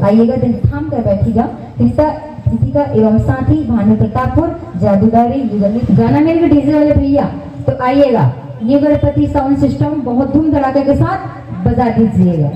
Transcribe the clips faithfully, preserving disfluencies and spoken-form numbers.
आइएगा, दिल थाम कर बैठिएगा। कृतिका, कृतिका एवं साथी भानु प्रतापपुर, जादूगारी, युगल। गाना मेरे को डीजे वाले भैया, तो आइएगा, न्यू गणपति साउंड सिस्टम बहुत धूम धड़ाके के साथ बजा दीजिएगा।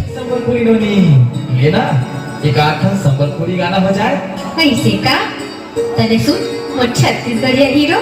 संबलपुरी नोनी, ये ना, एक आध ठन संबलपुरी गाना हो जाए। ऐसे का? तले सुन, मोर छत्तीसगढ़िया हीरो।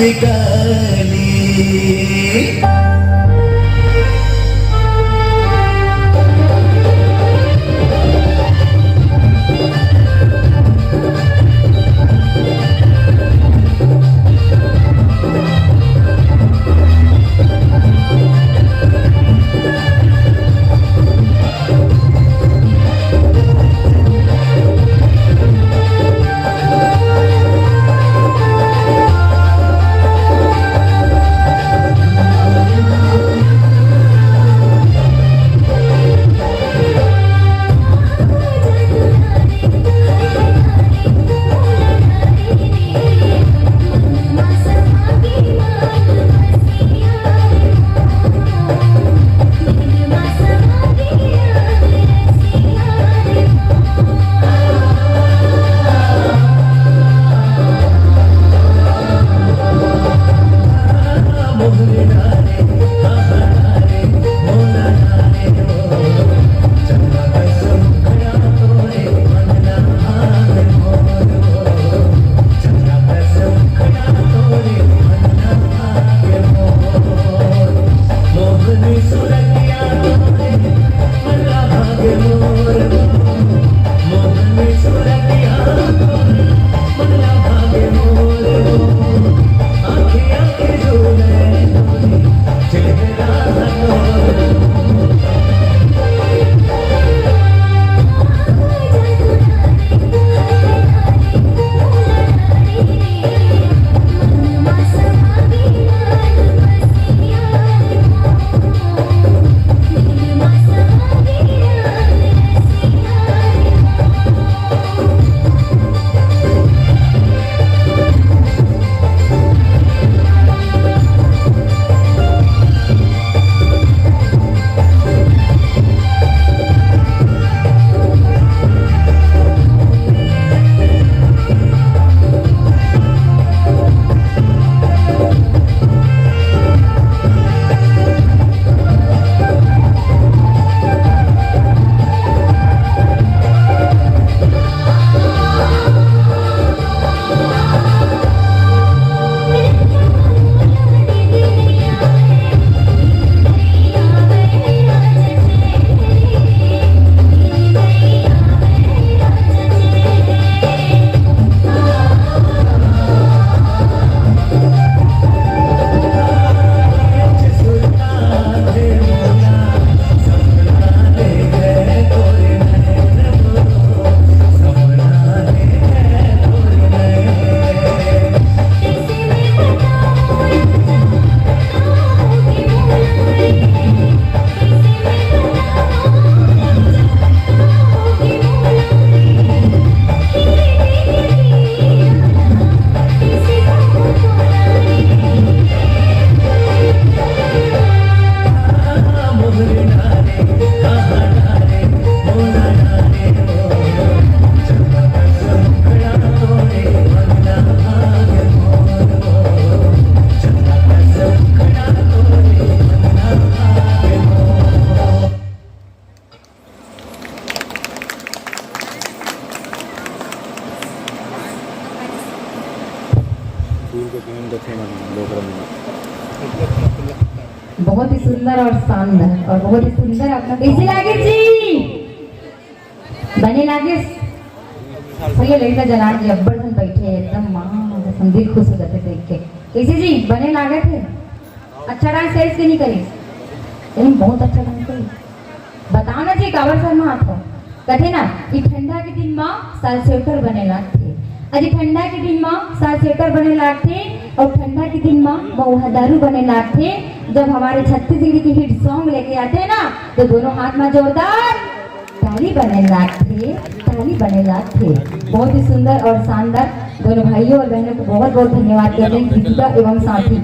कली। बहुत ही सुंदर और शानदार और बहुत ही सुंदर आपका। कैसे लागे जी? बने लागे? भैया लड़का जनाब जी अब्बड़ झन बैठे हे, एकदम माँ कसम दिल खुश हो जाथे देख के। कैसे जी, बने लागत हे? अच्छा डांस करिस के नहीं करिस? नहीं, बहुत अच्छा डांस करिस। बताओ ना जी, काबर शर्मात हो? कथे ना कि ठंडा के दिन मा साल स्वेटर बने लागथे। अजी ठंडा के दिन मा साल स्वेटर बने लागथे और ठंडा के दिन मा महुआ दारू बने लागथे। जब हमारे छत्तीसगढ़ी के हिट सॉन्ग लेके आथे ना, तो दोनों हाथ मा जोरदार ताली बने लागथे, ताली बने लागथे। बहुत ही सुंदर और शानदार। दोनों भाइयों और बहनों को बहुत बहुत धन्यवाद करते हैं, कृतिका एवं साथी।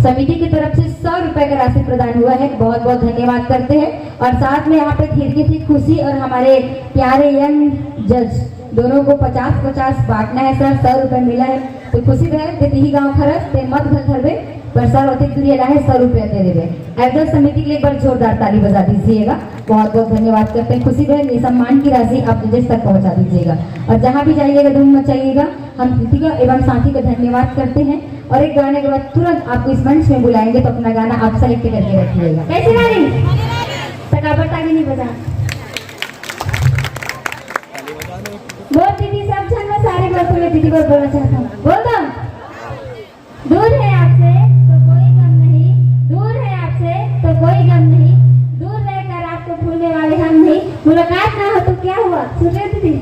समिति की तरफ से सौ रुपए का राशि प्रदान हुआ है, बहुत बहुत धन्यवाद करते हैं। और साथ में यहाँ पे थिरके थे खुशी और हमारे प्यारे यंग जज दोनों को पचास पचास बांटना है सर, सौ रुपए मिला है। तो खुशी भर देती ही गाँव खरच ते मत घर धरबे, पर सर अतिक दूरी ला है सौ रुपया दे देबे। आयोजक समिति के लिए एक बार जोरदार ताली बजा दीजिएगा। बहुत बहुत धन्यवाद करते हैं। खुशी भर ये सम्मान की राशि आप जजेस तक पहुंचा दीजिएगा और जहाँ भी जाइएगा धूम मचाइएगा। हम कृतिका एवं साथी का धन्यवाद करते हैं और एक गाने के बाद तुरंत आपको इस मंच में बुलाएंगे, तो अपना गाना आप सेलेक्ट करके रखिएगा। कैसे गाने? तकाबर तागी नहीं बजा। बोल दीदी, सब झन में सारे बातों में दीदी को बोलना चाहता हूँ। बोल दो। दूर है आपसे तो कोई गम नहीं, दूर है आपसे तो कोई गम नहीं, दूर रहकर आपको भूलने वाले हम नहीं। मुलाकात ना हो तो क्या हुआ, सुन रहे हो दीदी?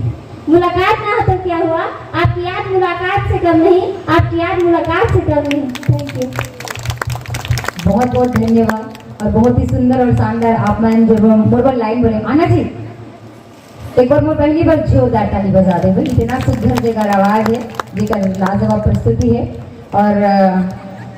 मुलाकात ना हो तो क्या हुआ, आपकी याद मुलाकात से कम नहीं, आपकी याद मुलाकात से कम नहीं। Thank you. बहुत बहुत धन्यवाद और बहुत ही सुंदर और शानदार आप मन जो मोर बर लाइन बोले। आना जी, एक बार मोर पहली बार जोरदार ताली बजा दे भाई, इतना सुंदर जेकर आवाज है, जेकर लाजवाब प्रस्तुति है। और अ,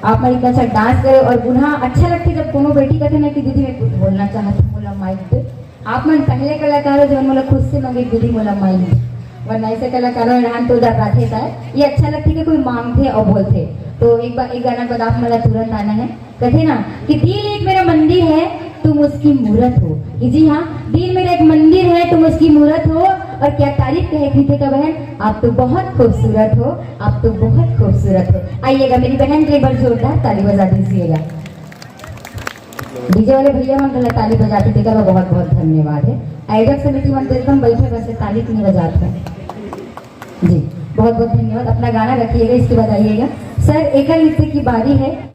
आप मन इतना अच्छा डांस करे और पुनः अच्छा लगथे जब कोनो बेटी कथे ना कि दीदी मैं कुछ बोलना चाहत हूँ, मोला माइक दे। आप मन पहले कलाकार हो जो मोला खुद से मांगे दीदी मोला माइक दे, वरना ऐसे कलाकार हो रहन तो उधर रहथे शायद। ये अच्छा लगथे कि कोई मांगथे और बोलथे। तो एक बार एक गाना के बाद आप मन ला तुरंत आना है। कथे ना कि दिल एक मेरा मंदिर है, तुम उसकी मूरत हो। कि जी हाँ, दिल मेरा एक मंदिर है, तुम उसकी मूरत हो। और क्या तारीफ कहे कृतिका बहन, आप तो बहुत खूबसूरत हो, आप तो बहुत खूबसूरत हो। आइएगा मेरी बहन के लिए एक बार जोरदार ताली बजा दीजिएगा। डीजे वाले भैया मन ला ताली बजाते देखा तो बहुत बहुत धन्यवाद है। आयोजक समिति मन तो एकदम बैठे बसे ताली नहीं बजाते हैं। जी, बहुत बहुत धन्यवाद। अपना गाना रखिएगा, इसके बाद आइएगा। सर, एकल नृत्य की बारी है।